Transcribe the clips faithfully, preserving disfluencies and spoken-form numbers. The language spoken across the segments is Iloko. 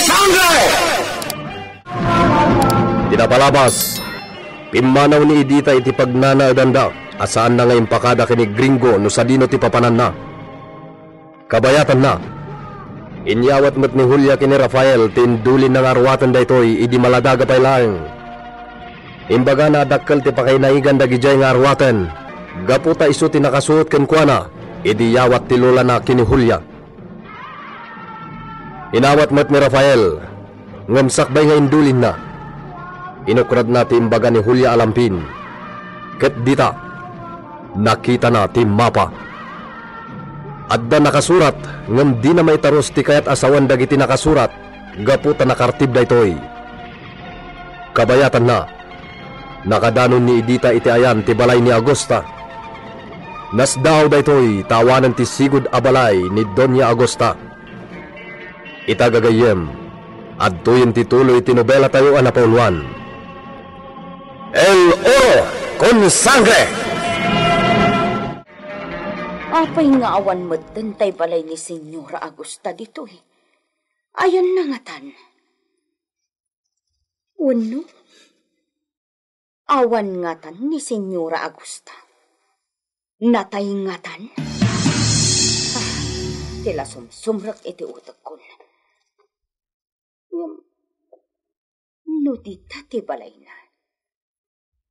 Sangre! Ti napalabas, pimmanaw ni Edita iti pagnanaedanda a saanna nga impakada ken ni Gringo no sadino ti papananna. Kabayatanna, inyawat met ni Julia ken ni Rafael ti indulinna nga arwaten daytoy idi maladaga pay laeng. Imbagana a dakkel ti pakainaiganda idiay nga arwaten gapu ta isu ti nakasuot kenkuana idi yawat ti lolana ken ni Julia. Inawat met ni Rafael, ngem sakbay nga indulinna, inukradna ti imbaga ni Julia a lampin, ket dita, nakitana ti mapa. Adda nakasurat, ngem dina maitarus ti kayat a sawen dagiti nakasurat gapu ta nakartib daytoy. Kabayatanna, nakadanon ni Edita iti ayan ti balay ni Augusta. Nasdaaw daytoy ta awanen ti sigud a balay ni Doña Augusta. Ita gagayyem, adtoyen ti tuloy ti nobelatayo a napauluan, El Oro con Sangre! Apay nga awan metten tay balay ni Señora Augusta ditoy? Ayanna ngatan? Wenno, awan ngatan ni Señora Augusta? Natay ngatan? Ah, ti la sumsumrek iti utekkon. Ngem, no dita ti balayna,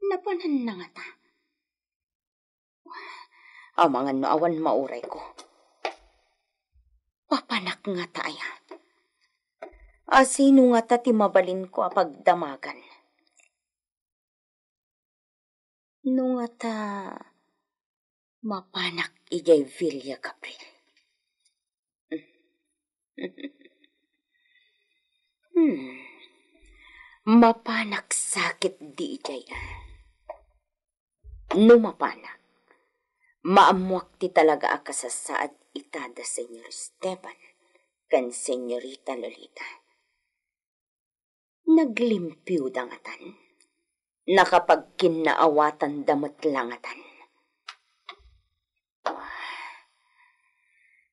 napananna ngata? Amangan no awan maurayko. Papanak ngata aya? A sino ngata ti mabalinko a pagdamagan? No ngata mapanak idiay Villa Gabriel. Hmm. Mapanak sakit di idiay, ah. No mapanak, maammuak ti talaga a kasasaad ita da Señor Esteban ken Señorita Lolita. Naglimpioda ngatan? Nakapagkinnaawatanda met la ngatan?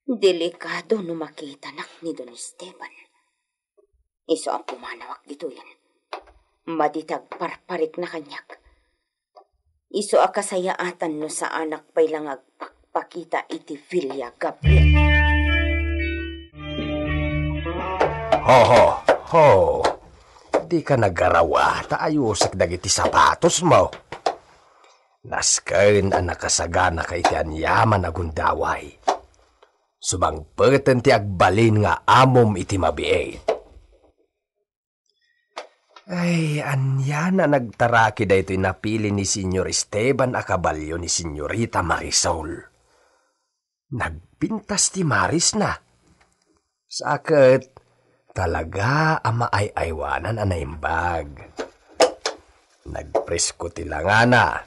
Delikado no makitanak ni Don Esteban. Isu a pumanawak ditoyen. Madi ti agparparikna kaniak. Isu a kasayaatan no saanak pay la nga agpakpakita iti Villa Gabriel. Ho, ho, ho. Dika nagarawa ta ayusek dagiti sapatosmo. Nasken a nakasaganaka iti aniaman a gundaway. Sumangpeten ti agbalin nga amom iti mabiit. Ay, ania a nagtaraki daytoy napili ni Señor Esteban a kabalio ni Señorita Marisol? Nagpintas ti marisna. Saket, talaga a maay-aywanan a naimbag. Nagpresko ti langana,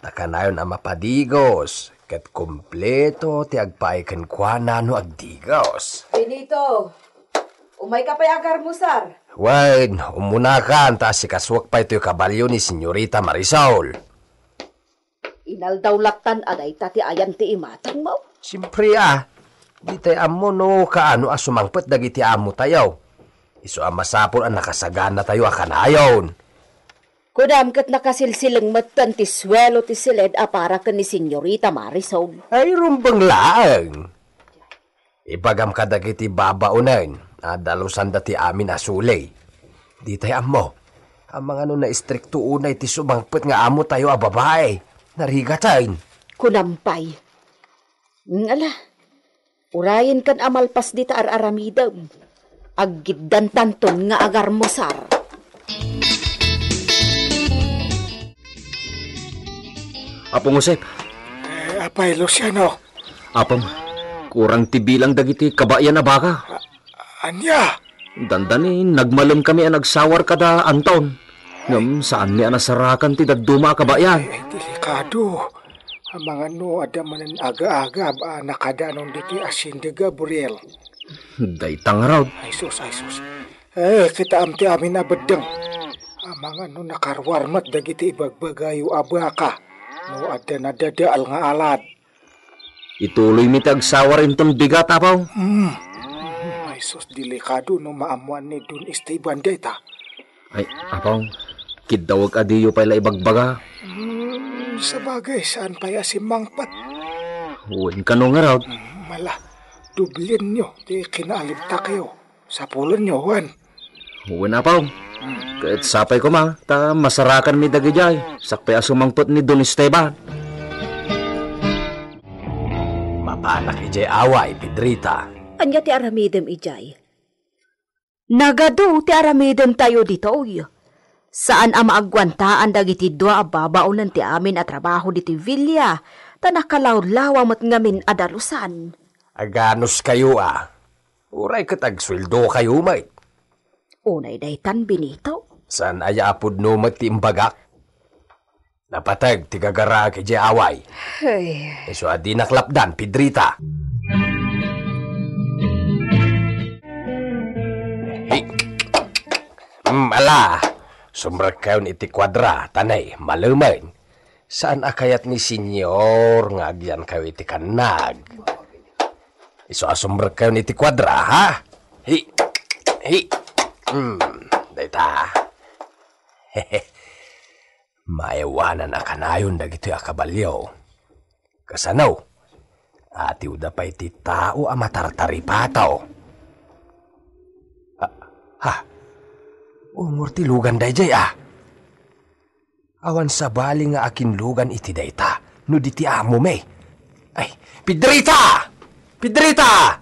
ta kanayon a mapadigos, ket kompleto ti agpaay kenkuana no agdigos. Benito, umayka pay agarmusar? Wen, umunakan ta asikasuak pay toy kabalio ni Señorita Marisol. Inaldaw lattan a dayta ti ayan ti imatangmo? Siempre a, ditay ammo no kaano a sumangpet dagiti amotayo. Isu a masapul a nakasaganatayo a kanayon. Kunam ket nakasilsileng metten ti suelo ti siled a para ken ni Señorita Marisol. Ay, rumbeng laeng. Ibagam kadagiti babaonen a dalusanda ti amin a suley. Ditay ammo, amangan no naistrikto unay ti sumangpet nga amotayo a babai. Narigaten. Kunam pay. Ngala, urayenkan a malpas dita ar-aramidem. Aggiddantanton nga agarmusar. Apong Josep. Eh, Apay Luciano. Apong, kurang ti bilang dagiti kabayan a baka. A-, ania? Dandani, nagmalem kami a nagsawar kada Anton. Ngem saan ni a nasarakan ti dadduma a kabayan. Eh, delikado. Amangan no adda manen aga-agab a nakadanon ditoy Hacienda Gabriel. Dayta ngarud. Ay sus, ay sus. Eh, kitaem ti amin a beddeng. Amangan no nakaruar met dagiti ibagbagayo a baka no adda nadadael nga alad. Ituloymi ti agsawar inton bigat, Apo. Hmm. Ay, Sus, delikado no maammuan ni Don Esteban dayta. Ay, Apong, kiddawek a diyo pay la ibagbaga. Hmm, sabagay, saan pay a simmangpet? Wen kano ngarud? Hmm, ala, dublienyo ti kinaalibtakyo. Sapulenyo, wen? Wen, Apong. Ket sapay koma, ta masarakanmi dagidiay, sakbay a sumangpet ni Don Esteban. Mapanak idiay away, Pedrita. Ania ti aramidem idiay? Nagadu ti aramidentayo ditoy. Saan a maagwantaan dagiti dua a babaonen ti amin a trabaho ditoy villa, ta nakalawlawa met ngamin a dalusan. Aganuskayo a. Uray ket agsueldokayo met. Unay daytan, Benito. Saan aya a pudno met ti imbagak? Napateg ti gagaraek idiay away. Ay. Isu a dinak lapdan, Pedrita. Hey. Mm, ala, sumrekkayon iti kuadra, ta nay, malemen. Saan a kayat ni Senyor nga agyankayo iti kannag? Isu a sumrekkayon iti kuadra, ha? Hi, hi. Hmm, dayta. Maaywanan a kanayon dagitoy a kabalio. Kasano? Atiwda pay ti tao a matartaripato. Ah, ha? Ungor ti lugan daydiay, a. Awan sabali nga akinlugan iti dayta, no di ti amomi. Ay, Pedrita! Pedrita!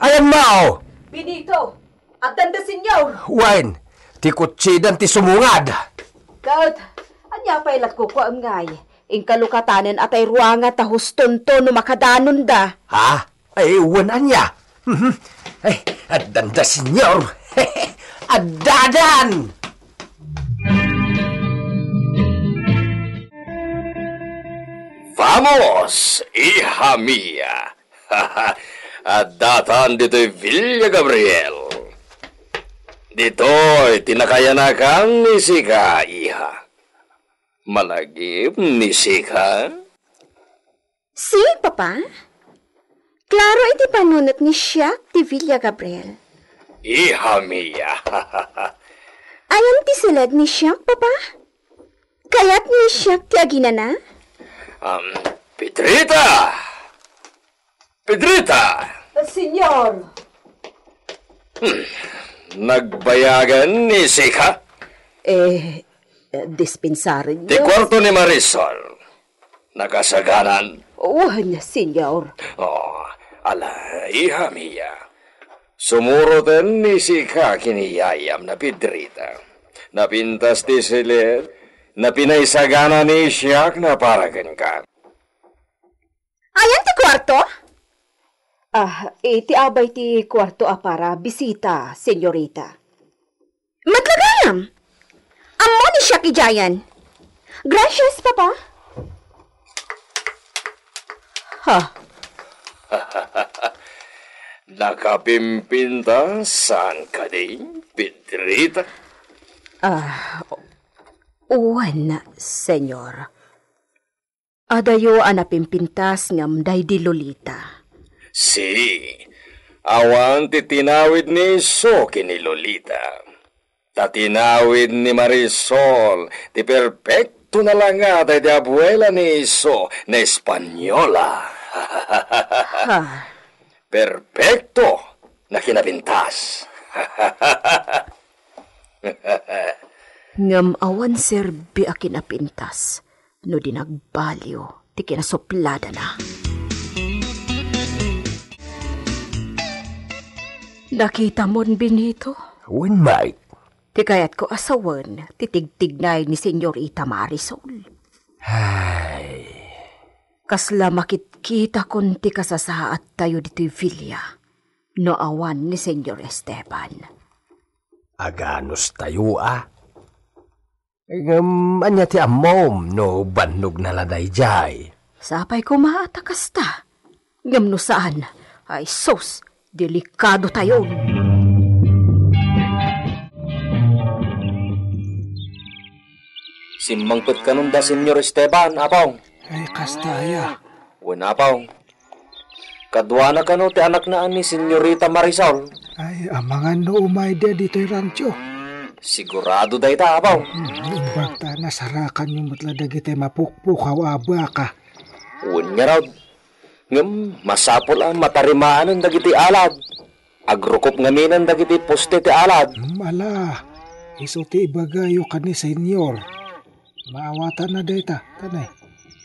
Ayanmo! Benito! Addanda, Senyor! Wen, ti kutsidan ti sumungad! Ket, ania pay lat kukuam ngay? Inka lukatanen a tay ruangan ta hustonto no makadanonda. Ha? Ay, wen ania? Mhm. Ay, addanda, Senyor. Addadan! Vamos, hija mia. Addatan ditoy Villa Gabriel. Ditoy ti nakayanakan ni sika, iha. Malagip ni sika? Si, Papa? Klaro iti panunot ni siak ti Villa Gabriel. Iha mia. Ayan ti siled ni siak, Papa? Kayat ni siak ti aginana? Um, Pedrita! Pedrita! Senyor! Hmm, nagbayagan ni sika? Eh, dispensaren. Ti kwarto ni Marisol. Nakasaganan? Wen, Senyor. Oh, ala, iha mia. Sumuroten ni sika ken ni yayam na Pedrita. Napintas ti siled, napinaysagana ni siak na para kenka. Ayan ti kuarto? Ah, iti abay ti kuarto a para bisita, senyorita. Met la gayam. Ammo ni siak idiayen. Gracias, Papa. Ha? Nakapimpintas saan kadi, Pedrita? Ah, wen, senyor. Adayo a napimpintas ngem daydi Lolita. Si, awan ti tinawid ni isu ken ni Lolita. Ta tinawid ni Marisol ti perpekto na la nga daydi abuela ni isu na Española. Ha? Perpekto na kinapintas. Ngem awan serbi a kinapintas no di nagbalio ti kinasupladana. Nakitamon, Benito? Wen, Mike. Ti kayatko a sawen ti tigtignay ni Senyorita Marisol. Ay. Kasla makitkitakon ti kasasaattayo ditoy villa no awan ni Senyor Esteban. Aganustayo a? Ngem ania ti ammom no bannogna la daydiay? Sapay koma a ta kasta. Ngem no saan, ay sus, delikadotayon. Simmangpet kanon da Senyor Esteban, Apong? Ay, kasta aya. Wen, Apong. Kaduana kano ti anakna a ni Senyorita Marisol? Ay, amangan no umay ditoy rancho. Sigurado dayta, Abaw. Hmm, imbag ta nasarakanyo met la dagiti mapukpukaw a baka. Wen ngarud, ngem masapul a matarimaan dagiti alad. Agrukop ngaminen dagiti poste ti alad. Hmm, ala, isu ti ibagayo ken ni Senyor. Maawatanna dayta, tanay.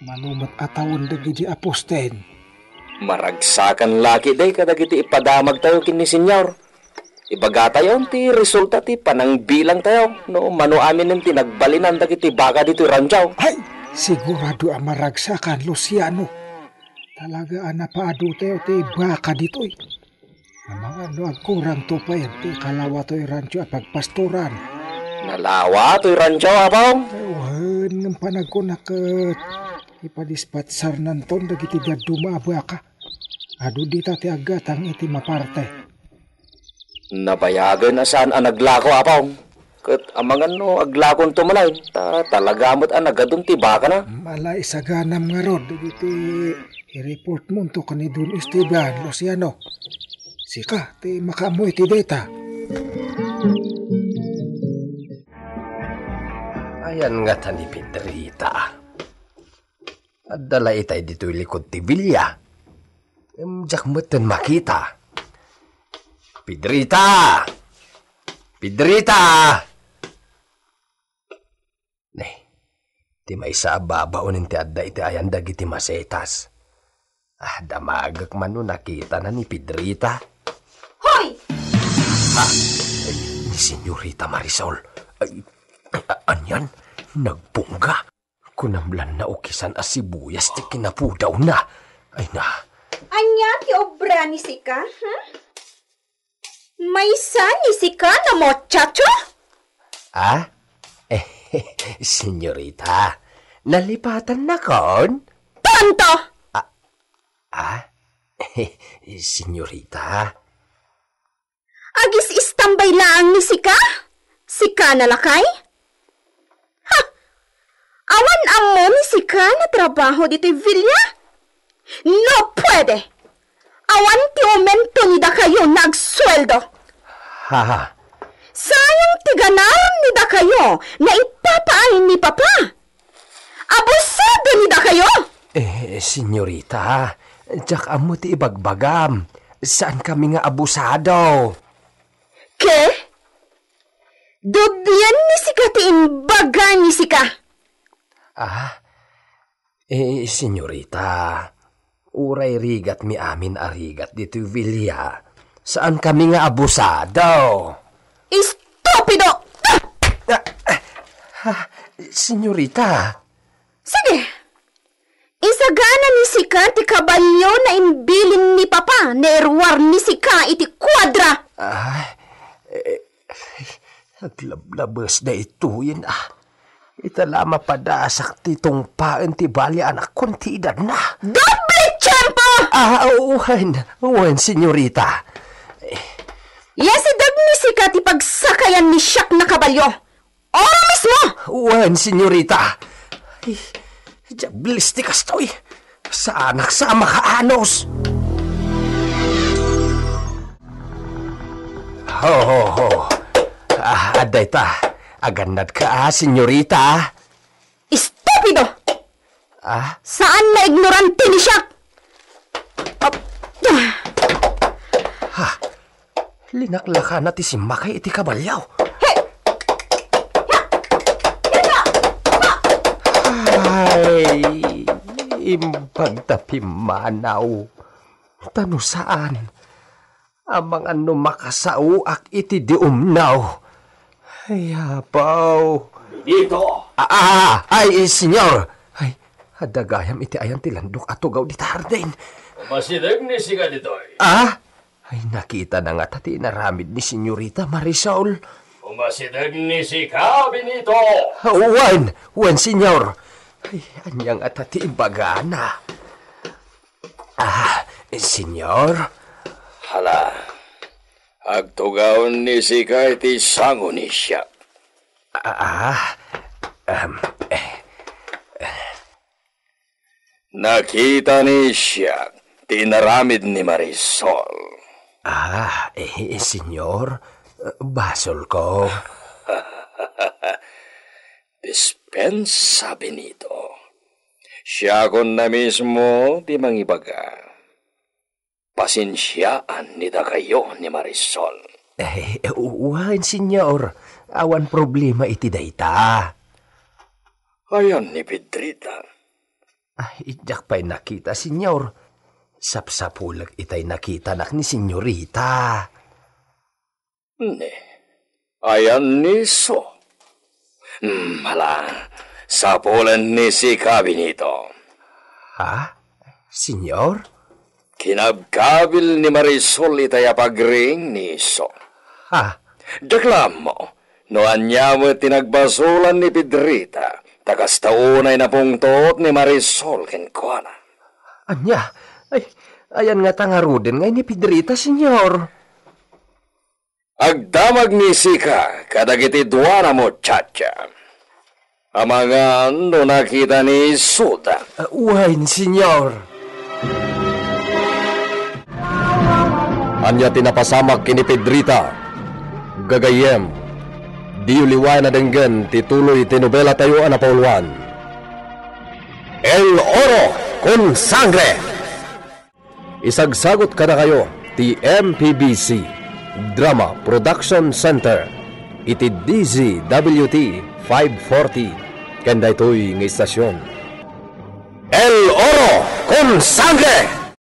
Mano met a tawen dagiti a posten. Maragsakan la ketdi kadagiti ipadamagtayo ken ni Senyor. Ibagatayo ti resulta ti panangbilangtayo no mano aminen ti nagbalinan dagiti baka ditoy rancho. Ay, sigurado a maragsakan, Luciano. Talaga a napaadu tayo ti baka ditoy. Amangan no agkurangto pay ti kalawa toy rancho a pagpastoran. Nalawa toy rancho, Apong? Wen, ngem panagkunak ket ipadispatsarnanton dagiti dadduma a baka. Adu dita ti aggatang iti maparte. Nabayagen a saan a naglako, Apong. Ket amangan no aglakonto manen, ta talaga met a nagadun ti bakana. Ala, isaganam ngarud dagiti i-report monto ken ni Don Esteban, Luciano. Sika ti makaammo iti dayta. Ayan ngata ni Pedrita. Adda la itay ditoy likod ti bilia. Em, diak metten makita. Pedrita! Pedrita! Ne, ti maysa a babaonen ti adda iti ayan dagiti masetas. Ah, damagek man no nakitana ni Pedrita. Hoy! Ha? Ay, ni Senyorita Marisol. Ay, a-, anian? Nagbungga. Kunam la naukisan a sibuyas ti kinapudawna. Ay na. Ania ti obra ni sika, ha? Maysa ni sika, no, muchacho? Ah? Senyorita, nalipatannakon? Tonto! Ah, ah? Senyorita? Agis-istambay laeng ni sika? Sika na lakay? Ha! Awan ammo ni sika natrabaho ditoy villa? No puede! Awan ti aumento ni dakayo nga agsueldo. Ha, ha. Sayang ti ganar ni dakayo nga ipapaay ni Papa. Abusado ni dakayo! Eh, senyorita, diak ammo ti ibagbagam. Saan kami nga abusado. Ke? Doblien ni sika ti imbaga ni sika. Ah? Eh, senyorita, uray rigatmi amin a rigat ditoy villa. Saan kami nga abusado. Estupido! Ah! Ah, ah, ah, senyorita. Sige. Isagana ni sika ti kabalio nga imbilin ni Papa nga iruar ni sika iti kuadra. Ah, eh, aglablabes daytoyen, ah. Ita la mapadasak ti tungpaen ti bali a nakkon ti edadna. Doble tiempo! Ah, wen, wen, senyorita. Iyasideg ni sika ti pagsakayan ni siak nga kabalio. Ora mismo! Wen, senyorita. Ay, diables ti kastoy. Saanak sa a makaanos. Ho, ho, ho. Ah, adda ita. Agannadka, ah, senyorita. Estupido! Ah? Saan nga ignorante ni siak? Ap-, ah. Ha? Linaklakana ti simmakay iti kabalio. He! Ay, imbag ta pimmanaw. Ta no saan, amangan no makasaoak iti diumnaw. Ay, apaw. Benito! Ah, ah, ay, senyor. Ay, adda gayam iti ayan ti landok a tugaw dita hardin. Umasideg ni sika ditoy. Ah? Ay, nakitana ngata ti inaramid ni Senyorita Marisol. Umasideg ni sika, Benito! Wen, wen, senyor. Ay, ania ngata ti ibagana? Ah, senyor? Hala, agtugaw ni sika iti sango ni siak. Ah, ah, em, eh. Nakita ni siak ti inaramid ni Marisol. Ah, eh, senyor, basolko. Dispensa, Benito. Siakon na mismo ti mangibaga. Pasensiaan ni dakayo ni Marisol. Eh, wen, senyor. Awan problema iti dayta. Ayan ni Pedrita? Ay, diak pay nakita, senyor. Sapsapulek itay nakitanak ni senyorita. Ne, ayan ni Iso? Hmm, ala, sapulen ni sika, Benito. Ha? Senyor? Kinabkabil ni Marisol itay a pagring ni Iso. Ha? Diak la ammo no ania met ti nagbasolan ni Pedrita, ta kasta unay napungtot ni Marisol kenkuana. Ania? Ay, ayan ngata ngaruden nga ni Pedrita, senyor. Agdamag ni sika kadagiti dua a muchacha. Amangan no nakita ni Isoda. Ah, wen, senyor. Ania ti napasamak ken ni Pedrita? Gagayyem, diyo liwayan a denggen ti tuloy ti nobelatayo a napauluan, El Oro con Sangre. Isagsagut kadakayo ti M P B C Drama Production Center iti D Z W T five forty ken daytoy nga istasion. El Oro con Sangre!